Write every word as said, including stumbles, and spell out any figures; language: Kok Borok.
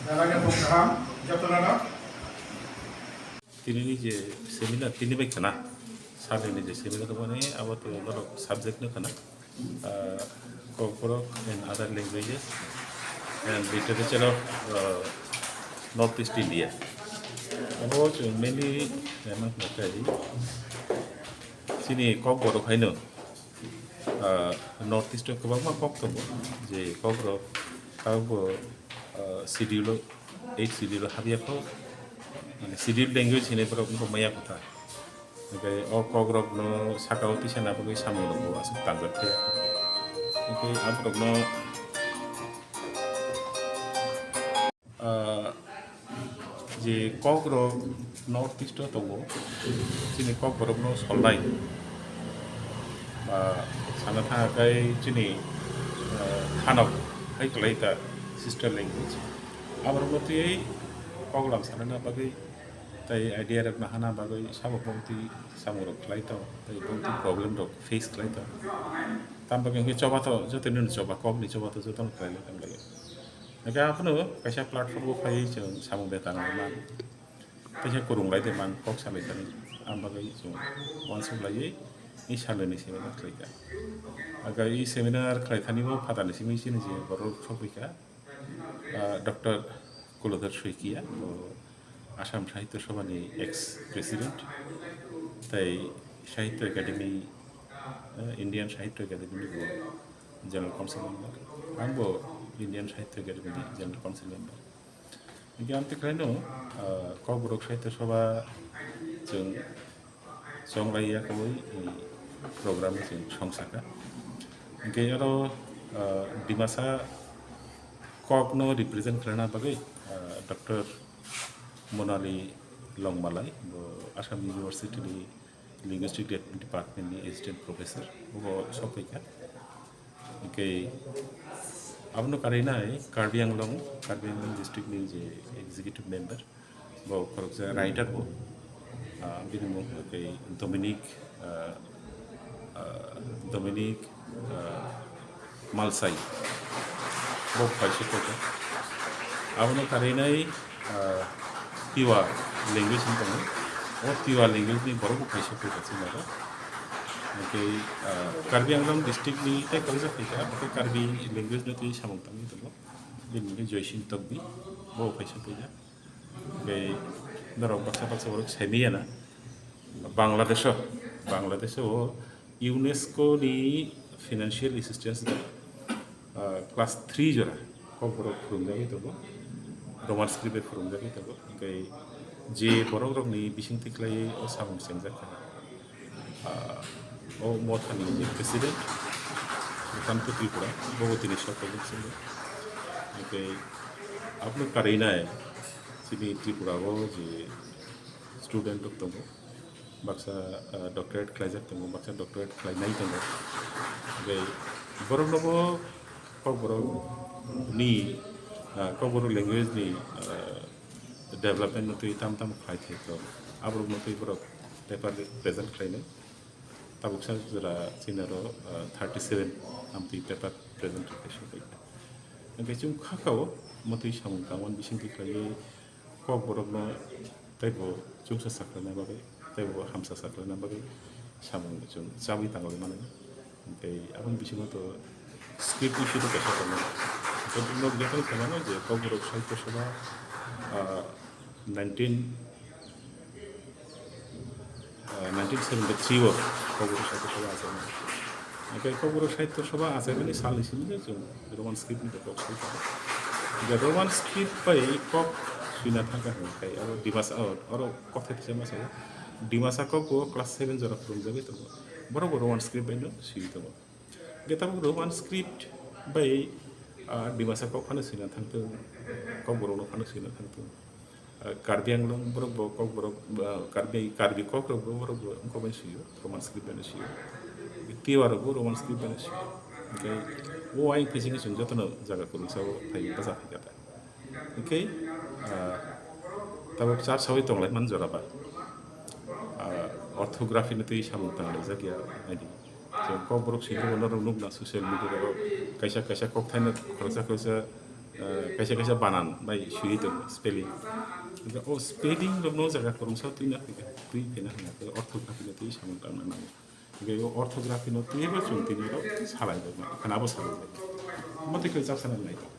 Narang yang buka ham, jatuh narang. Tini ni je seminar, tini bai khana, sal ni je seminar mane abo to norok subject no khana, ah, Kokborok and other languages and literature of, ah, North East India. Abo chwng mainly, eh, man khna chini Kokborok haino, ah, North East o kwbangma kok tongo, je Kokborok abo, ah, schedule o, eighth schedule o habya kho, mane scheduled language hinwi borok wngkha maya kotha. Hwnkhe o kokrokno saka o tisana bagwi samung rokbo aswk tangjak khe. Hwnkhe aborokno, ah, je kokrok North East o tongo, chini kokborokno solnai, ba sana thangkhe chini, ah, hanok hai kwlai ta sister language. Aborokno twiwi koklam sanana bagwi tei idea rok nahana bagwi sabo bongtwi samung rok khlai tong, tei bongtwi problem rok face khlai tong. Tam bagwi hwnkhe choba to joto nini choba, kokni choba to jotono khlai lai tong lai. Hwnkhe aphano kaisa platform o phaiwi chwng samung de tang lai man, kaisa kwrwng lai de man, kok salai thani, am bagwi chwng uansuk laiwi i saloni seminar khlai kha. Aga i seminar khlai thani bo phatarni simi chini je borok sokphi kha. Ah, Doctor Kulodhar Saikia, bo Assam Sahitya Sabha ni ex president, tei Sahitya Academy, ah, Indian Sahitya Academy ni bo General Council member, ang bo Indian Sahitya Academy ni General Council member. Hingke ang tikhlaino, ah, Kokborok Sahitya Sabha chwng chonglai ya khaui, eh, program chwng song saka. Hingke aro, ah, Dimasa kokno represent khlaina bagwi, ah, Doctor Monali Longmalai, bo Assam University ni Linguistic De-, Department ni Assistant Professor, bo sokphaikha. Hingke abono karwi nai Karbi Anglong, Karbi Anglong district ni je executive member, bo khoroksa writer bo, ah, bini mung khe Dominic, ah, ah, Dominic, ah, Malsai, bo kaisa kok. Abono karwi nai, ah, Tiwa language wng tongo. O Tiwa language ni borok bo kaisa kok se maro. Hingke, ah, Karbi Anglong district ni tei kaisa kok, abo khe Karbi language no tei samung tangwi tongo. Bini hwnkhe Joysin Tokbi, bo kaisa kok. Hingke norok baksa baksa borok saimanya na. Bangladesh o, Bangladesh o UNESCO ni financial assistance bai, ah, class three jora Kokborok phwrwngjagwi tongo, Roman script bai phwrwngjagwi tongo. Hingke je borok rokni bisingtwi khlaiwi o samung chengjak kha, ah, o mothani je president, Srikanta Tripura, bo bo tini sok tongwi bisingo. Hingke abono karwi nai chini Tripura o je student rok tongo, baksa, ah, doctorate khlaijak tongo, baksa doctorate khlainai tongo. Hingke borokno bo Kokborok ni, ah, Kokborok language ni, ah, development no twi tam tam khlai thai tongo. Aborok no twi borok paper present khlainai. Tabuksa jora chini oro, ah, thirty seven amtwi paper present khlai sokphaikha. Hingke chwng kha kao motwi samung tangmani bisingtwi khlaiwi Kokborokno teibo chungsa saklaina bagwi, teibo hamsa saklaina bagwi samung chwng chawi tangwi mano. Tei aboni bisingo to script issue to kaisa tongo. Jotono jotono khemano je Kokborok Sahitya Sabha, ah, nineteen, ah, nineteen seventy three o Kokborok Sahitya Sabha achaimani. Hingke Kokborok Sahitya Sabha achaimani salni simi je chwng Roman script ni kok swi tongo. Je Roman script bai kok swina thangkha hwnkhai aro Dimasa, o, oro kok thai thai ma sao. Dimasa kok bo class seven jora phwrwngjagwi tongo. Borok bo Roman script bai no swi tongo. Hingke tabuk Roman script bai, ah, Dimasa kok phano swina thangthung, Kokborok no phano swina thangthung. Ah, Karbi Anglong borok bo Kokborok, ah, Karbi, Karbi kok rok bo borok bo wngkok bai sio, Roman script bai no sio. Tiwa rok bo Roman script bai no sio. Hingke o ayang phising chwng jotono jaga kwrwngsa o phai bacha phai kha ta. Hingke, ah, tabuk chap sawi tonglai man jora ba. Ah, orthography ni twi samung tanglaijak ya, naidi. Chwng Kokborok simi bo norok nukna social media o kaisa kaisa kok thaino khoroksa khoroksa Kaisa kaisa banan bai sui tongo spelling. Hingke o spelling rokno jaga kwrwngsa twi na twi phena hwnna tei orthography no twi samung tangna nango. Hingke o orthography no twibo chwng tini rok salai rok na khana bo salai rok. Omo tei khe chapsa nang nai tong.